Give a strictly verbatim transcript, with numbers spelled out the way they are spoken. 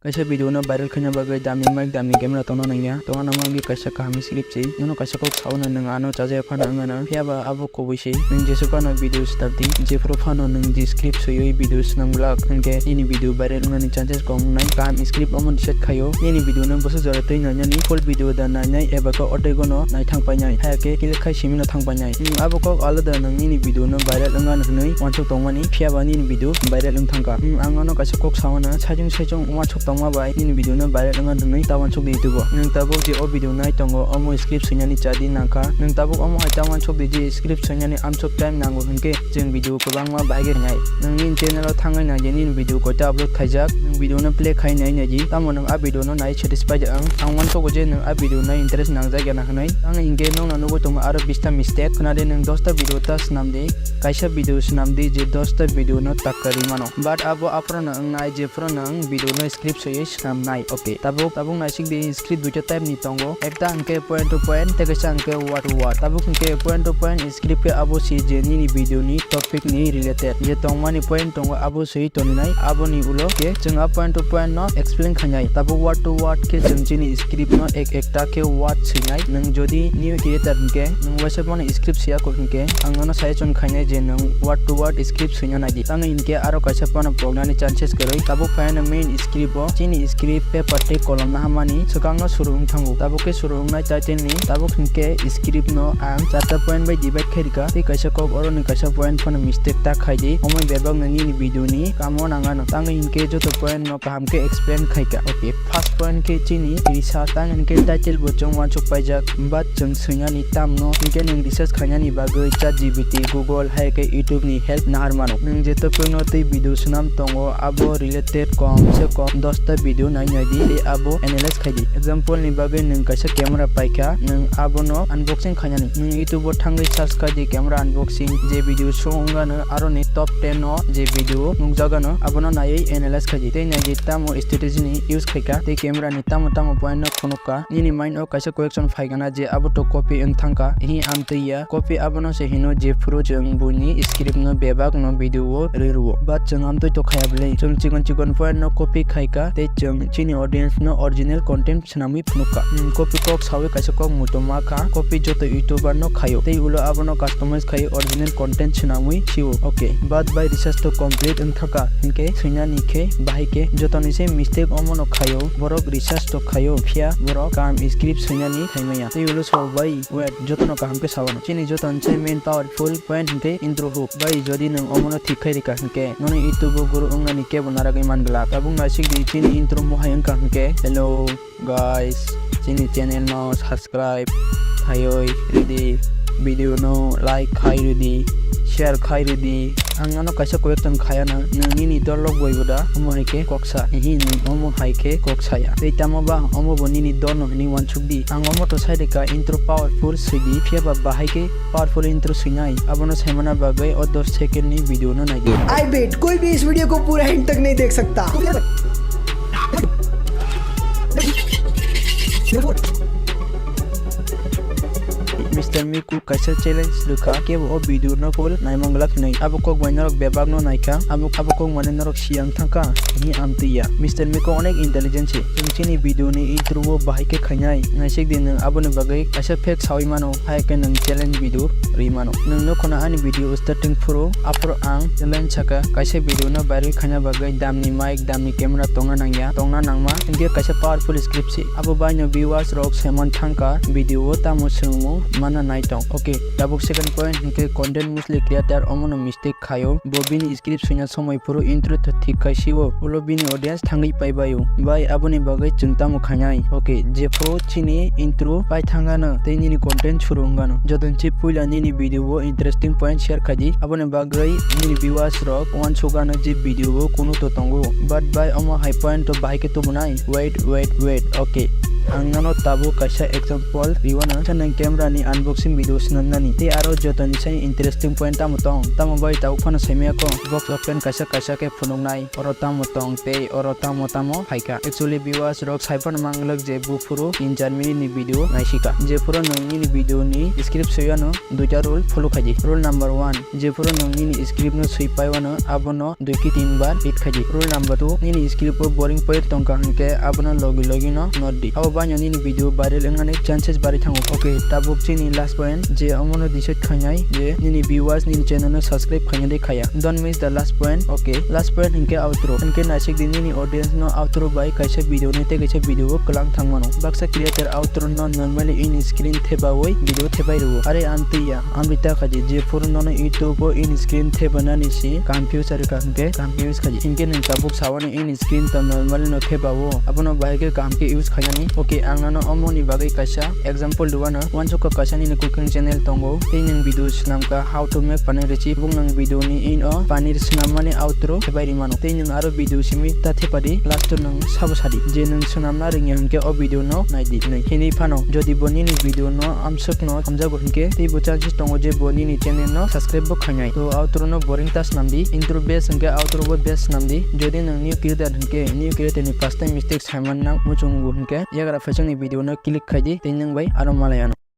Kaisa video no viral khaina bagwi damni mic, damni camera tongna nangya. Tongna nangma wngwi kaisa kaham script se. Nono kaisa kok sauna nwng ano chajaya phano wngano. Phiya ba abo kubui se. Nwng jesu phano video swnamdi, jephru phano nwng je script swiwi video swnam glak, hwnkhe nini video viral wngnani chances kom wngnai. Kaham script omo decide khaio. Nini video no bwswk jora twi nainani, full video da nainai eba khe ordek no nai thang painai. Haya khe click khai simi no thang painai. Hmm, abo kok alada nwng nini video no viral wngano hwnwi uansuk tongmani, phiya ba nini video viral wng thangkha. Hmm, ang ano kaisa kok sawana, saichung saichung uansuk tongma bai nini video no viral wngano hwnwi ta uansuk di YouTube o. Nwng tabuk je o video nai tongo, omo script swinani chadi nangkha. Nwng tabuk omo hai ta uansuk di je script swinani amsuk time nango hwnkhe chwng video kwbangma bahai khe wngnai. Nwng nini channel o thangwi nai je nini video koita upload khaijak, nwng video no play khai nai nai di, tamo nwng a video no nai satisfied wng. Ang uansukgo je nwng a video no interest nangjak ya na hwnwi. Ang hinkhe nokno nugwi tongo aro bista mistake. Khwnadi nwng dosta video ta swnam di, kaisa video swnam di je dosta video no takka rwi mano. But abo aphuru no wngnai jephuru nwng video no script swiwi swnam nai. Okay, tabuk, tabuk naisik di script duita type ni tongo. Ekta hwnkhe point to point, tei kaisa hwnkhe word to word. Tabuk hwnkhe point to point script khe abo si je nini video ni topic ni related. Je tongmani point tongo abo swi toninai, aboni ulo khe chwng a point to point no explain khainai. Tabuk word to word khe chwng chini script no ek ekta khe word swinai. Nwng jodi new creator hwnkhe nwng waisa phano script swiya kho hwnkhe ang nono suggestion khainai je nwng word to word script swina naidi. Tamo hinkhe aro kaisa phano poknani chances kwrwi. Tabuk phaiano main script o chini script paper tei kolom no hamani swkang no suru wng thango. Tabuk khe suru wngnai title ni, tabuk hinkhe script no ang charta point bai divide khai rikha tei kaisa kok oro ni kaisa point phano mistake ta khai di. Omo bebak no nini video ni kamo nang ano. Tamo hinkhe joto point no kaham khe explain khai kha. Okay, first point khe chini research, tamo hinkhe title bo chwng uansuk paijak, but chwng swinani tamno hinkhe nwng research khainani bagwi chat G P T, Google hai khe YouTube ni help nahar mano. Nwng je topic no tei video swnam tongo abo related kom se kom dosta video nai nai di tei abo analyze khai di. Example ni bagwi nwng kaisa camera paikha, nwng abono unboxing khainani. Nwng YouTube o thangwi search khai di camera unboxing, je video show wngano aroni top ten o je video nukjagano abono naiwi analyze khai di tei nai di tamo strategy ni use khaikha tei camera ni tamo tamo point no phunukha. Nini mind o kaisa question phaikha na je abo to copy wng thangkha, hi amtwi ya. Copy abono se hino jephuru chwng buini script no bebak no video o rwi rwo. But chwng amtwi to khaya bwle. Chwng chikon chikon point no copy khaikha tei chwng chini audience no original content swnamwi phunukha. Hmm, copy kok sawi kaisa kok muitu ma kha. Copy joto YouTuber no khaio. Tei ulo abono customize khai original content swnamwi sio. Okay. But bai research to complete wng thaka. Hinkhe swinani khe bahai khe jotoni se mistake omono khaio. Borok research to khaio. Phiya borok kaham script swinani khaimaya. Tei ulo so bai wait, jotono kaham khe sawano. Chini joto ni se main powerful point hinkhe intro hook. Bai jodi nwng omono thik khai rikha hinkhe nono YouTube o guru wngnani kebo naragwi man glak. Tabuk naisik di chini intro mohai wngkha hinkhe. Hello guys, chini channel no subscribe khaiwi rwdi, video no like khai rwdi, share khai rwdi. Ang ano kaisa question khaya na, nwng nini dol rok boi bo da? Omo hai khe kok sa, ehe nwng omo hai khe kok saya. Tei tamo ba omo bo nini dol no hinwi uansuk di. Ang omo to sai rikha intro powerful swi di, phiya ba bahai khe powerful intro swinai. Abono saimana bagwi o dos second ni video no nai di. I bet कोई भी इस वीडियो को पूरा एंड तक नहीं देख सकता। Mister Miku kaisa challenge rwkha, kebo o video no full naimang glak hinwi. Abo kok bai norok bebak no naikha, abo, abo kok mane norok siyang thangkha, hi amtwi ya. Mister Miku onek intelligent se. Chwng chini video ni intro o bahai khe khainai. Naisik di nwng aboni bagwi kaisa fact sawi mano, hai khe nwng challenge video rwi mano. Nwng no khwna ani video starting phuru, aphuru ang challenge saka, kaisa video no viral khaina bagwi damni mic, damni camera tongna nangya, tongna nangma, hinkhe kaisa powerful script se. Abo bai no viewers rok saiman thangkha, video o tamo swrwngmung mana nai tong. Okay, tabuk second point hinkhe content mostly creator omono mistake khaio, bo bini script swina somoi phuru intro to thik khai sio, ulo bini audience thangwi paibaio. Bai aboni bagwi chwng tamo khainai? Okay, jephuru chini intro pai thangano tei nini content suru wngano, jotono se puila nini video o interesting point share khai di, aboni bagwi nini viewers rok uansukgano je video o kunu to tongo, but bai omo hai point to bahai khe tubunai. Wait, wait, wait, okay. Ang nono tabuk kaisa example riwano, khe nwng camera ni unboxing video swnamnani. Tei aro jotoni sai interesting point tamo tong, tamo bai tabuk phano saimaya kho, box open kaisa kaisa khe phunuknai, oro tamo tong tei oro tamo tamo phaikha. Actually viewers rok saiphano manglak je buphuru in Germany ni video naisika. Jephuru nwng nini video ni script soyano, duita rule follow khaidi. Rule number one, jephuru nwng nini script no swi paiwano, abono dui ki tin bar read khaidi. Rule number two, nini script o boring point tongkha hwnkhe abono logi logi no note di. Abo baino nini video viral wngnani chances barwi thango. Okay, tabuk chini last point, je omono decide khainai je nini viewers nini channel no subscribe khainai de khaya. Don't miss the last point. Okay, last point hwnkhe outro. Hwnkhe naisik di nini audience no outro bai kaisa video ni tei kaisa video o kwlang thangmano. Baksa creator outro no normally in screen thebawi video thebai rwo. Are amtwi ya, amtwi ta khaidi, jephuru nono YouTube o in screen thebanani si confuse ari ka hwnkhe confuse khaidi. Hwnkhe nwng tabuk sawani in screen to normal no thebao, abono bahai khe kaham khe use khainani. Okay, ang nono omoni bagwi kaisa example rwano. Wansukha kaisa nini cooking channel tongo, tei nwng video swnamkha how to make paneer recipe, bung nwng video ni in o paneer swnammani outro thebai rimano. Tei nwng aro video simi ta thepadi last o nwng sabo sadi je nwng swnamna rwngya hwnkhe o video no naidi hinwi. Hinwi phano jodi bo nini video no amswk no hamjago hwnkhe tei bo chances tongo je bo nini channel no subscribe bo khainai. To outro no boring ta swnamdi, intro best hwnkhe outro bo best swnamdi. Jodi nwng new creator hwnkhe new creator ni first time mistake saiman nang muchungo hwnkhe yagra phaisakni video no click khaidi tei nwng bai aro malai ano.